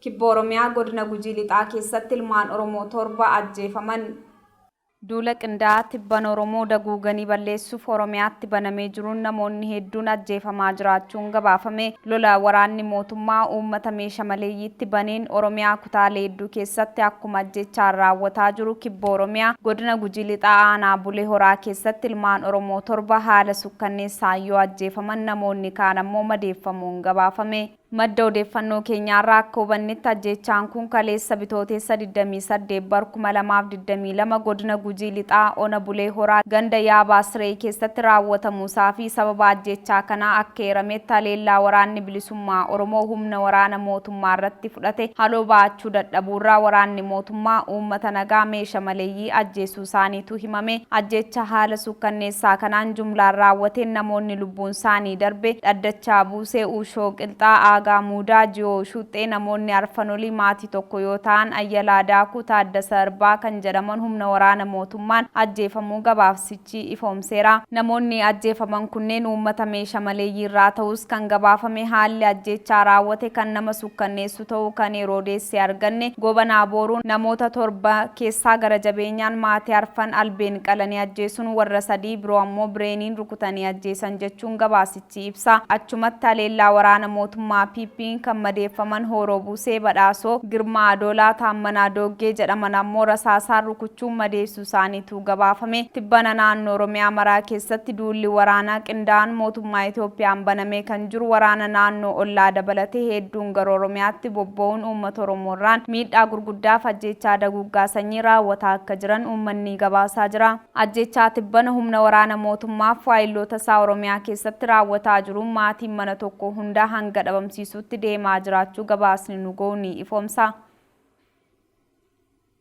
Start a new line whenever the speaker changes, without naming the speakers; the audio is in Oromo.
Kibba Oromiyaa Godina Gujii Lixaa keessatti ilmaan Oromoo 7 ajjeefaman. Duula qindaa'aa tibbana Oromoo daguuganii balleessuuf Oromiyaatti banamee jiruun namoonni hedduun ajjeefamaa jiraachuun gabaafame. Lola waraanni mootummaa uummata meesha maleeyyiitti baneen Oromiyaa kutaalee hedduu keessatti akkuma ajjeechaan raawwataa jiru Kibba Oromiyaa Godina Gujii Lixaa Aanaa Bulee Horaa keessatti ilmaan Oromoo 7 haala sukkanneessaan yoo ajjeefaman namoonni kaan ammoo madeeffamuun gabaafame. Madda odeeffannoo keenyaarraa akka hubannetti ajjeechaan kun kaleessa Bitooteessa 28 bar 2022 Godina Gujii Lixaa Ona Bulee Horaa ganda Yaabaa Siree keessatti raawwatamuusaa fi sababa ajjeechaa kanaa akka eerametti haleellaa Waraanni Bilisummaa Oromoo humna waraana mootummaa irratti fudhate haloo ba'achuu dadhabuurraa waraanni mootummaa uummata nagaa meesha maleeyyii ajjeesuusaaniitu himame. Ajjeechaa haala suukkanneessaa kanaan jumlaan raawwateen namoonni lubbuunsaanii darbe Dhaddachaa Buusee, Uushoo Qilxaa, Aagaa Muudaa, Jiyoo Shuuxxee namoonni arfan olii maatii tokko yoo ta'an Ayyalaa Daakuu, Taaddasa Irbaa kan jedhaman humna waraana mootummaan ajjeefamuu gabaafsichi ifoomseera. Namoonni ajjeefaman kunneen uummata meesha maleeyyiirraa ta'uus kan gabaafame haalli ajjeechaa raawwate kan nama suukkanneessu ta'uu kan yeroo odeessee arganne Goobanaa Booruu namoota 7 keessaa gara jabeenyaan maatii arfan albeen qalanii ajjeesuun warra 3 biroo ammoo bireeniin rukutanii ajjeesan jechuun gabaasichi ibsa. Achumatti haleellaa waraana mootummaa PPn kan madeeffaman Hooroo Buusee Badhaasoo, Girmaa Adoolaa, Taammanaa Dooggee jedhaman ammoo rasaasaan rukuchuun madeessuu isaaniitu gabaafame. Tibbana naannoo Oromiyaa maraa keessatti duulli waraanaa qindaa'aan mootummaa Itoophiyaan banamee kan jiru waraana naannoo ollaa dabalatee hedduun gara Oromiyaatti bobba'uun uummata Oromoorraan miidhaa gurguddaaf ajjeechaa daguuggaa sanyii raawwataa akka jiran uummanni gabaasaa jira. Ajjeechaa tibbana humna waraana mootummaaf waayilloota isaa Oromiyaa keessatti raawwataa jiruun maatiin mana tokkoo hundaa hanga dhabamsiisuutti deemaa jiraachuu gabaasni nu ga'u ni ifoomsa.